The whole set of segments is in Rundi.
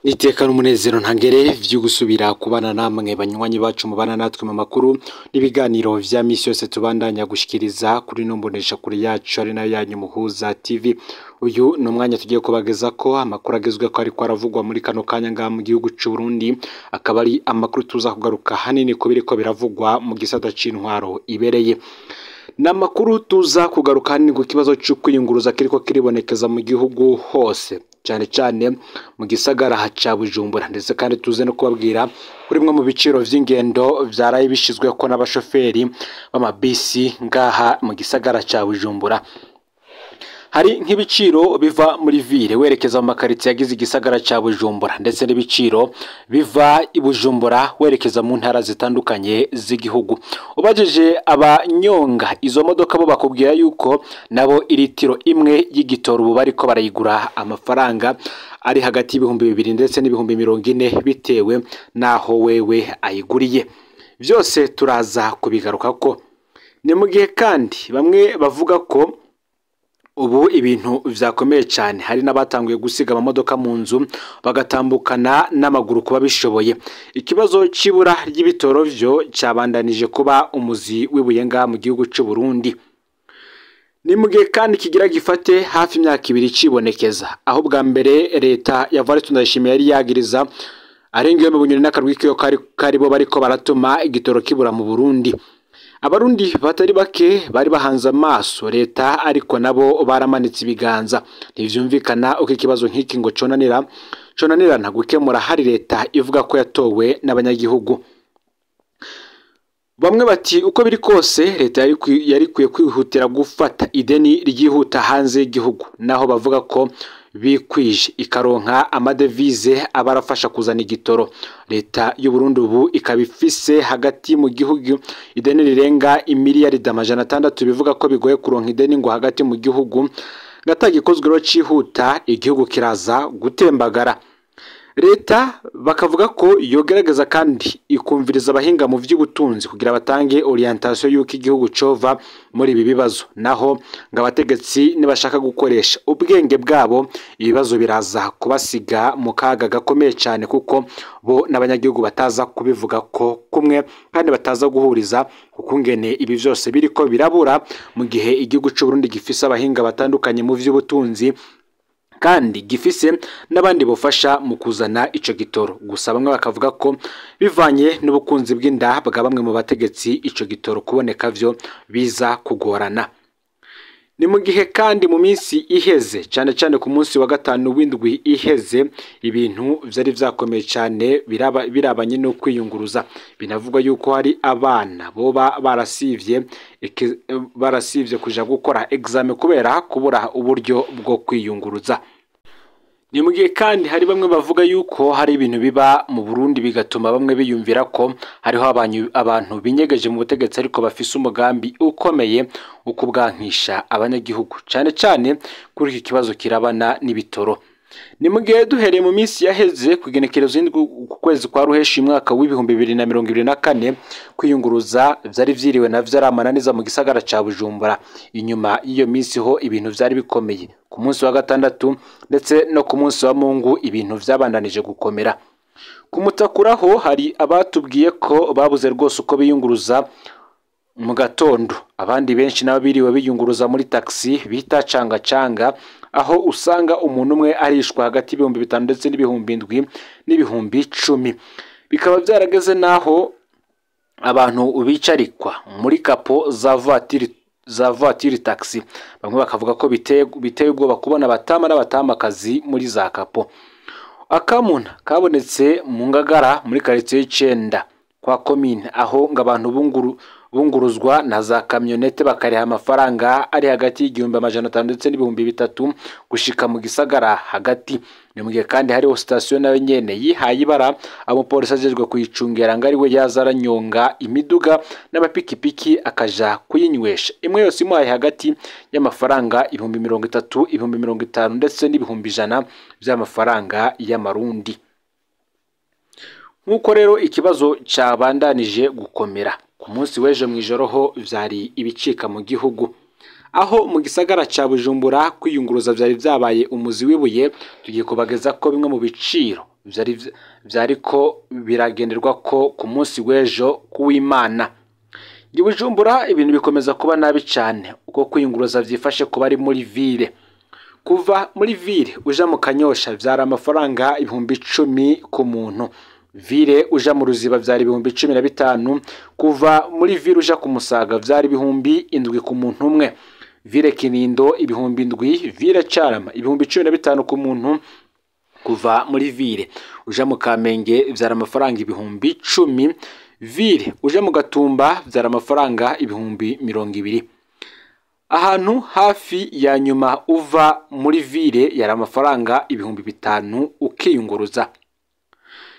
Niteka n'umunezero ntangere vyo gusubira kubana namwe banywanyi bacu mubana natwe mu makuru n'ibiganiro vya misi yose tubandanya gushikiriza kuri no mbonesha kuri yacu ari nayo yanyu Muhuza TV. Uyu ni umwanya tugiye kubageza ko amakuru agezweho ariko aravugwa muri kano kanya ngaha mu gihugu c'u Burundi, akaba ari amakuru tuza kugaruka hanini ku biriko biravugwa mu gisata c'intwaro ibereye. Ni amakuru tuza kugaruka hanini ku kibazo co kwiyunguruza kiriko kiribonekeza mu gihugu hose, cyane cyane mu gisagara ca Bujumbura, ndetse kandi tuze no kubabwira kuri bimwe mu biciro vy'ingendo vyaraye bishizweko n'abashoferi b'amabisi ngaha mu gisagara ca Bujumbura. Hari nk'ibiciro biva muri ville werekeza mu makaritsiye yagize igisagara ca Bujumbura, ndetse n'ibiciro biva i Bujumbura werekeza mu ntara zitandukanye z'igihugu. Ubajije abanyonga izo modoka bo bakubwira yuko nabo iritiro imwe y'igitoro ubu bariko barayigura amafaranga ari hagati y'ibihumbi 2 ndetse n'ibihumbi 40 bitewe naho wewe ayiguriye. Vyose turaza kubigarukako. Ni mu gihe kandi bamwe bavuga ko ubu ibintu vyakomeye cyane, hari n'abatanguye gusiga amamodoka mu nzu bagatambukana n'amaguru kuba bishoboye. Ikibazo c'ibura ry'ibitoro vyo cabandanije kuba umuzi w'ibuye ngaha mu gihugu c'u Burundi. Ni mu gihe kandi kigira gifate hafi imyaka 2 cibonekeza, aho bwa mbere leta ya Evariste Ndayishimiye yari yagiriza arenga mu Bunyoni n'akarwi kiyo kari bo bariko baratuma igitoro kibura mu Burundi. Abarundi batari bake bari bahanze amaso leta, ariko nabo baramanitse ibiganza. Ntivyumvikana uko ikibazo nk'iki ngo conanirana gukemura hari leta ivuga ko yatowe n'abanyagihugu. Bamwe bati uko biri kose leta yari ikwiye kwihutira gufata ideni ryihuta hanze y'igihugu, naho bavuga ko bikwije ikaronka amadevize abarafasha kuzana igitoro. Leta y'u Burundi ubu ikaba ifise hagati mu gihugu ideni rirenga imiliyaridi 600, bivuga ko bigoye kuronka ideni ngo hagati mu gihugu gatagikozwe rero cihuta igihugu kiraza gutembagara. Leta bakavuga ko yogerageza kandi ikumviriza abahinga mu vy'ubutunzi kugira batange orientation y'uko igihugu cova muri ibi bibazo, naho ngo abategetsi nibashaka gukoresha ubwenge bwabo ibibazo biraza kubasiga mu kaga gakomeye cyane, kuko bo n'abanyagihugu bataza kubivuga ko kumwe kandi bataza guhuriza ukungene ibi vyose biriko birabura, mu gihe igihugu c'u Burundi gifise abahinga batandukanye mu vy'ubutunzi kandi gifise n'abandi bofasha mu kuzana ico gitoro. Gusa bamwe bakavuga ko bivanye n'ubukunzi bw'inda bwa bamwe mu bategetsi ico gitoro kuboneka vyo biza kugorana. Ni mu gihe kandi mu minsi iheze, cyane cyane ku munsi wa gatanu w'indwi iheze, ibintu vyari vyakomeye cyane birabanye no kwiyunguruza. Binavugwa yuko hari abana boba barasivye kuja gukora examen kubera kubura uburyo bwo kwiyunguruza. Ni mu gihe kandi hari bamwe bavuga yuko hari ibintu biba mu Burundi bigatuma bamwe biyumvira ko hariho abantu binyegeje mu butegetsi ariko bafise umugambi ukomeye wo kubwankisha abanyagihugu, cyane cyane kuri iki kibazo kirabana n'ibitoro. Ni mu gihe duhereye mu minsi yaheze kugenekerezo ku kwezi kwa Ruheshi mwaka w'ibihumbi 2024, kwiyunguruza vyari vyiriwe na vyaramananiza mu gisagara ca Bujumbura. Inyuma y'iyo minsi ho ibintu vyari bikomeye. Ku munsi wa gatandatu ndetse no ku munsi wa Mungu ibintu vyabandanije gukomera. Kumutakuraho hari abatubwiye ko babuze rwose uko biyunguruza mu gatondo, abandi benshi nabo biriwe biyunguruza muri taxi bita canga canga, aho usanga umuntu umwe arishwa hagati y'ibihumbi 5 ndetse n'ibihumbi 7 n'ibihumbi 10. Bikaba byarageze naho abantu bicarikwa muri kapo za voiture taxi. Bamwe bakavuga ko biteye ubwoba kubona abatama n'abatamakazi muri za kapo. Akamuna kabonetse mu Ngagara muri quartier y'icenda kwa commune, aho ngo abantu bunguruzwa na za kamyonete bakariha amafaranga ari hagati y'igihumbi 500 ndetse n'ibihumbi 3 gushika mu gisagara hagati. Ni mu gihe kandi hariho station nayo nyene yihaye ibara, amupolisi ajejwe kuyicungera ngo ari we yaza aranyonga imiduga n'amapikipiki akaja kuyinywesha, imwe yose imuhaye hagati y'amafaranga ibihumbi 30, ibihumbi 50 ndetse n'ibihumbi 100 vy'amafaranga y'amarundi. Nk'uko rero ikibazo cabandanije gukomera ku munsi w'ejo mw'ijoro ho vyari ibicika mu gihugu, aho mu gisagara ca Bujumbura kwiyunguruza vyari vyabaye umuzi w'ibuye. Tugiye kubageza ko bimwe mu biciro vyariko biragenderwa ko ku munsi w'ejo kuw'Imana. I Bujumbura ibintu bikomeza kuba nabi cane uko kwiyunguruza vyifashe kuba ari muri ville. Kuva muri ville uja mu Kanyosha vyari amafaranga 10,000 ku muntu. Ville uja mu Ruziba vyari 15,000. Kuva muri ville uja ku Musaga vyari 7,000 ku muntu umwe. Ville Kinindo 7,000, ville Carama 15,000 ku muntu. Kuva muri ville uja mu Kamenge vyari amafaranga 10,000. Ville uja mu Gatumba vyari amafaranga 20,000. Ahantu hafi ya nyuma uva muri ville yari amafaranga 5,000 ukiyunguruza.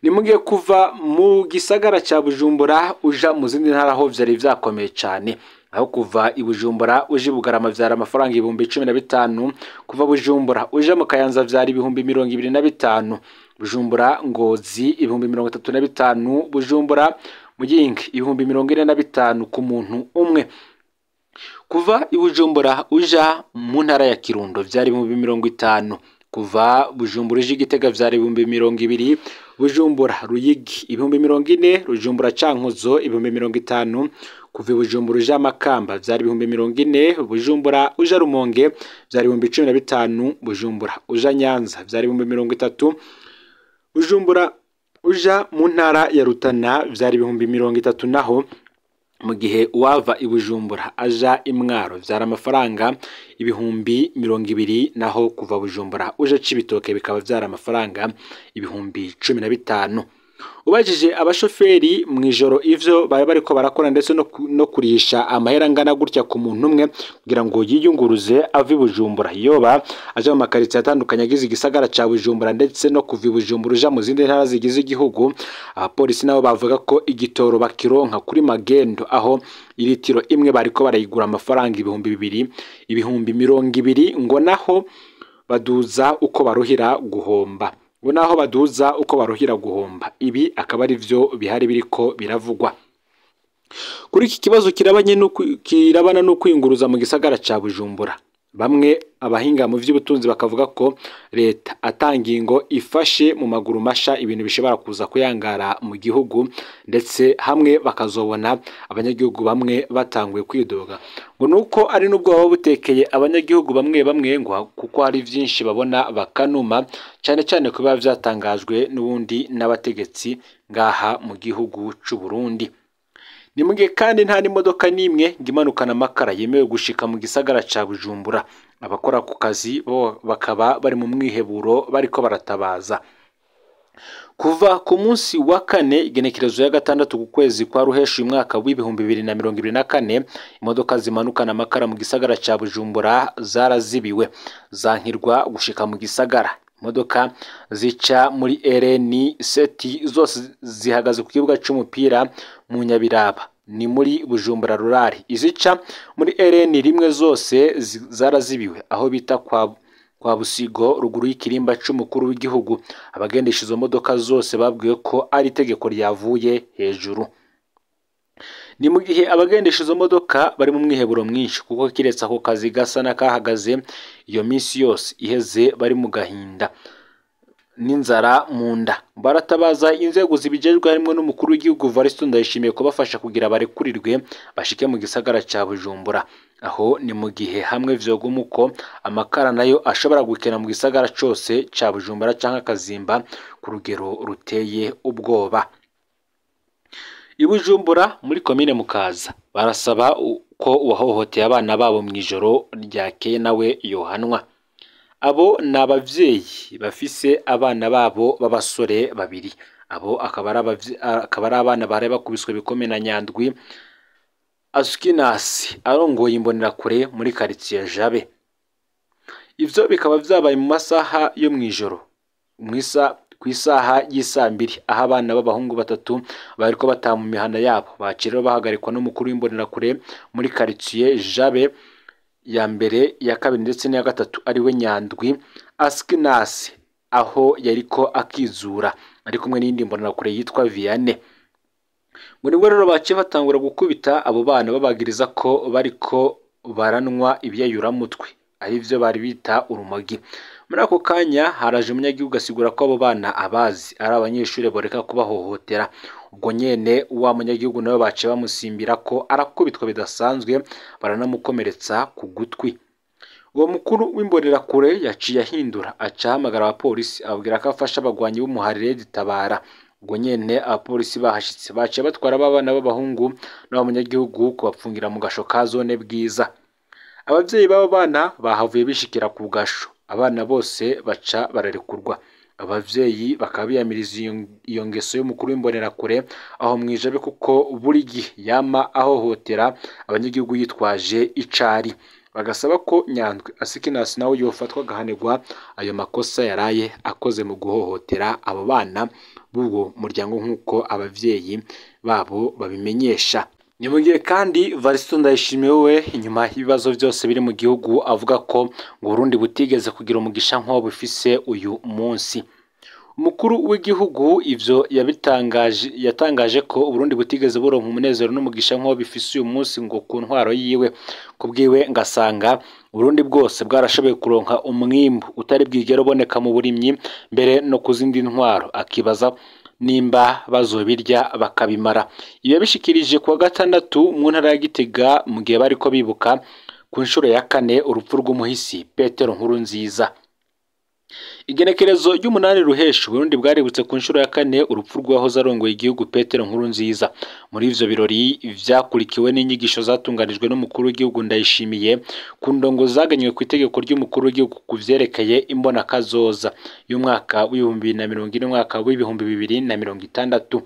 Nimugiye kuva mu gisagara ca Bujumbura uja mu zindi ntara ho vyari vyakomeye cane. Aho kuva i Bujumbura uja i Bugarama vyari amafaranga 15,000. Kuva Bujumbura uja mu Kayanza vyari 25,000. Bujumbura Ngozi 35,000. Bujumbura Muyinga 45,000 ku muntu umwe. Kuva i Bujumbura uja mu ntara ya Kirundo vyari 50,000. Kuva Bujumbura uja i Gitega vyari 20,000. Bujumbura Ruyigi 40,000. Bujumbura Cankuzo 50,000. Kuva i Bujumbura uja Makamba vyari 40,000. Bujumbura uja Rumonge vyari 15,000. Bujumbura uja Nyanza vyari 30,000. Bujumbura uja mu ntara ya Rutana vyari 30,000. Naho mu gihe uwava i Bujumbura aja i Mwaro vyari amafaranga 20,000. Naho kuva Bujumbura uja Cibitoke bikaba vyari amafaranga 15,000. Ubajije abashoferi mw'ijoro ivyo bari bariko barakora ndetse no kurisha amahera angana gutya ku muntu umwe kugira ngo yiyunguruze ave i Bujumbura yoba aja mu makaritsiye atandukanye agize igisagara ca Bujumbura ndetse no kuva i Bujumbura uja mu zindi ntara zigize igihugu, abapolisi nabo bavuga ko igitoro bakironka kuri magendo, aho iritiro imwe bariko barayigura amafaranga 2,000, 20,000, ngo naho baduza uko baruhira guhomba. Ngo naho baduza uko baruhira guhomba. Ibi akaba ari vyo bihari biriko biravugwa. Kuri iki kibazo kirabana no kwiyunguruza mu gisagara ca Bujumbura, bamwe abahinga mu vy'ubutunzi bakavuga ko leta atangingo ifashe mu maguru masha ibintu bishobora kuza kuyangara mu gihugu, ndetse hamwe bakazobona abanyagihugu bamwe batanguye kwidoga. Ngo nuko ari nubwo baba butekeye abanyagihugu bamwe bamwe ngo kuko hari vyinshi babona bakanuma, cane cane kuba vyatangajwe n'ubundi n'abategetsi ngaha mu gihugu c'u Burundi. Ni mugihe kandi nta n'imodoka n'imwe ngo imanukana amakara yemewe gushika mu gisagara ca Bujumbura. Abakora ku kazi bo bakaba bari mu mwiheburo bariko baratabaza. Kuva ku munsi wa kane igenekerezo ya 6 ku kwezi kwa Ruheshi umwaka w'2024, imodoka zimanukana amakara mu gisagara ca Bujumbura zarazibiwe, zankirwa gushika mu gisagara. Imodoka zica muri RN seti zose zihagaze ku kibuga c'umupira mu Nyabiraba ni muri Bujumbura rurari. Izica muri RN rimwe zose zarazibiwe aho bita kwa Busigo ruguru y'ikirimba c'umukuru w'igihugu. Abagendesha izo modoka zose babwiwe ko ari itegeko ryavuye hejuru. Ni mu gihe abagendesha izo modoka bari mu mwiheburo mwinshi kuko kiretse ako kazi gasa n'akahagaze iyo minsi yose iheze bari mu gahinda n'inzara mu nda. Baratabaza inzego zibijejwe harimo n'umukuru w'igihugu Evariste Ndayishimiye kubafasha kugira barekurirwe bashike mu gisagara ca Bujumbura. Aho ni mu gihe hamwe vyoguma uko amakara nayo ashobora gukena mu gisagara cose ca Bujumbura canke akazimba ku rugero ruteye ubwoba. I Bujumbura muri komine Mukaza barasaba ko uwahohoteye abana babo mw'ijoro ryakeye nawe yohanwa. Abo ni abavyeyi bafise abana babo b'abasore babiri. Abo akaba ari abana bari bakubiswe bikomeye na Nyandwi Asukinasi arongoye imbonerakure muri quartier Jabe. Ivyo bikaba vyabaye mu masaha yo mw'ijoro kw'isaha y'isaa 2, aho abana b'abahungu batatu bariko bataha mu mihana yabo baciye bahagarikwa n'umukuru w'imbonerakure muri quartier Jabe ya mbere, ya kabiri ndetse n'iya gatatu, ariwe Nyandwi Askinasi, aho yariko akizura ari kumwe n'iyindi mbonerakure yitwa Vianney. Ngo nibwo rero baciye batangura gukubita abo bana babagiriza ko bariko baranwa ibiyayuramutwe. arivyo bari bita urumogi. Muri ako kanya haraje umunyagihugu asigura ko abo bana abazi ari abanyeshure boreka kubahohotera. Ubwo nyene wa munyagihugu nawe baciye bamusimbira ko arakubitwa bidasanzwe, baranamukomeretsa ku gutwi. Uwo mukuru w'imbonerakure yaciye ahindura aca ahamagara abapolisi ababwira ko afasha abagwanyi b'umuharire Tabara. Ubwo nyene abapolisi bahashitse baciye batwara abana b'abahungu n'abanyagihugu kubapfungira mu gasho ka zone Bwiza. Abavyeyi b'abo bana bahavuye bishikira ku gasho, abana bose baca bararekurwa. Abavyeyi bakaba biyamiriza iyo ngeso y'umukuru w'imbonerakure aho mw'ijabe, kuko buri gihe yama ahohotera abanyagihugu yitwaje icari. Bagasaba ko Nyandwi Asikinasi nawe yofatwa agahanirwa ayo makosa yaraye akoze mu guhohotera abo bana b'uwo muryango nk'uko abavyeyi babo babimenyesha. Ni mu gihe kandi Varisito Ndayishimiye we inyuma y'ibibazo byose biri mu gihugu avuga ko ngo Burundi butigeze kugira umugisha nk'uwo bufise uyu munsi. Umukuru w'igihugu ivyo yabitangaje, yatangaje ko Uburundi butigeze buronka umunezero n'umugisha nk'uwo bifise uyu munsi ngo ku ntwaro yiwe. Kubwiwe ngasanga Uburundi bwose bwarashoboye kuronka umwimbu utari bwigere uboneka mu burimyi mbere no ku zindi ntwaro, akibaza nimba bazobirya bakabimara. Ibi yabishikirije kuwa gatandatu mu ntara ya Gitega mu gihe bariko bibuka ku nshuro ya kane urupfu rw'umuhisi Petero Nkurunziza. Igenekerezo ry'umunani Ruhesha Uburundi bwaributse ku nshuro ya kane urupfu rw'uwahoze arongoye igihugu Petero Nkurunziza. Muri ivyo birori vyakurikiwe n'inyigisho zatunganijwe n'umukuru w'igihugu Ndayishimiye ku ndongo zaganywe ku itegeko ry'umukuru w'igihugu ku vyerekeye imbonakazoza y'umwaka w'2040 umwaka w'2060.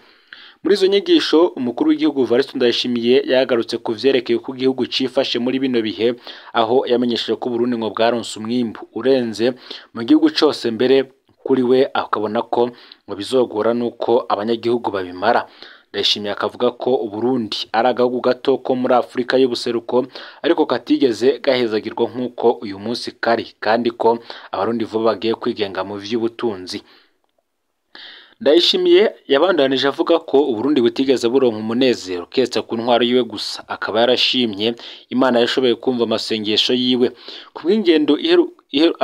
Muri izo nyigisho umukuru w'igihugu Varisito Ndayishimiye yagarutse ku vyerekeye uko igihugu cifashe muri bino bihe, aho yamenyesheje ko Uburundi ngo bwaronse umwimbu urenze mu gihugu cose, mbere kuri we akabona ko ngo bizogora nuko abanyagihugu babimara. Ndayishimiye akavuga ko Uburundi ari agahugu gato ko muri Afurika y'ubuseruko ariko katigeze gahezagirwa nk'uko uyu munsi kari, kandi ko abarundi vuba bagiye kwigenga mu vy'ubutunzi. Ndayishimiye yabandanije avuga ko Uburundi butigeze buronka umunezero keretse ku ntwaro yiwe gusa, akaba yarashimye Imana yashoboye kumva amasengesho yiwe. Ku bw'ingendo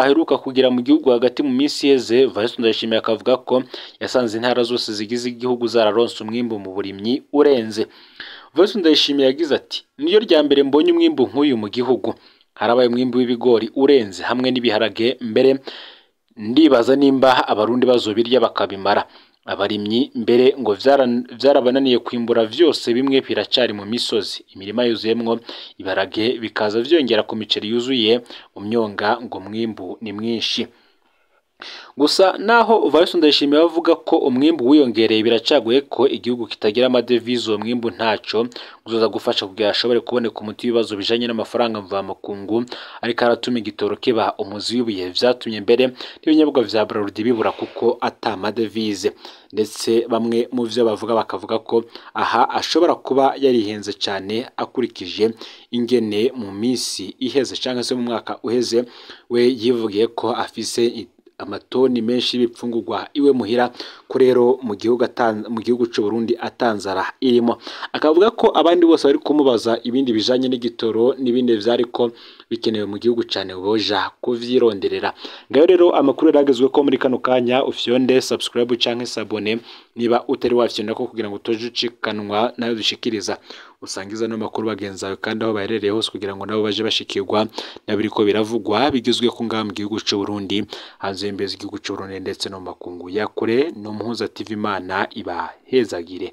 aheruka kugira mu gihugu hagati mu minsi iheze, Varisito Ndayishimiye akavuga ko yasanze intara zose zigize igihugu zararonse umwimbu mu burimyi urenze. Varisito Ndayishimiye yagize ati: "Niyo rya mbere mbonye umwimbu nk'uyu mu gihugu, harabaye umwimbu w'ibigori urenze hamwe n'ibiharage, mbere ndibaza nimba abarundi bazobirya bakabimara. Abarimyi mbere ngo vyarabananiye kwimbura vyose, bimwe biracari mu misozi, imirima yuzuyemwo ibiharage bikaza vyongera ku miceri yuzuye mu myonga, ngo mwimbu ni mwinshi." Gusa naho Varisito Ndayishimiye avuga ko umwimbu wiyongereye, biracagoye ko igihugu kitagira amadevize uwo mwimbu ntaco uzoza gufasha kugira ashobore kuboneka umuti w'ibibazo bijanye n'amafaranga mvamakungu ariko aratuma igitoro kiba umuzi w'ibuye, vyatumye mbere n'ibinyobwa vya Bralirwa bibura kuko ata madevize. Ndetse bamwe mu vyo bavuga bakavuga ko aha ashobora kuba yarihenze cane akurikije ingene mu minsi iheze canke se mu mwaka uheze we yivugiye ko afise amatoni menshi y'ibipfungurwa iwe muhira, ko rero mu gihugu c'u Burundi atanzara irimo. Akavuga ko abandi bose bari kumubaza ibindi bijanye n'igitoro n'ibindi vyariko bikenewe mu gihugu cane boja kuvyironderera. Ngayo rero amakuru yaragezwe ko muri kano kanya, ufyonde subscribe canke sabone niba utari wafyonda ko kugira ngo utoje ucikanwa nayo dushikiriza. Usangiza no makuru bagenzi bawe kandi aho baherereye hose kugira ngo nabo baje bashikirwa nabiriko biravugwa bigizwe ko ngaha mu gihugu c'u Burundi, hanze y'imbibe z'igihugu c'u Burundi ndetse no mu makungu ya kure. No Muhuza TV, Imana ibahezagire.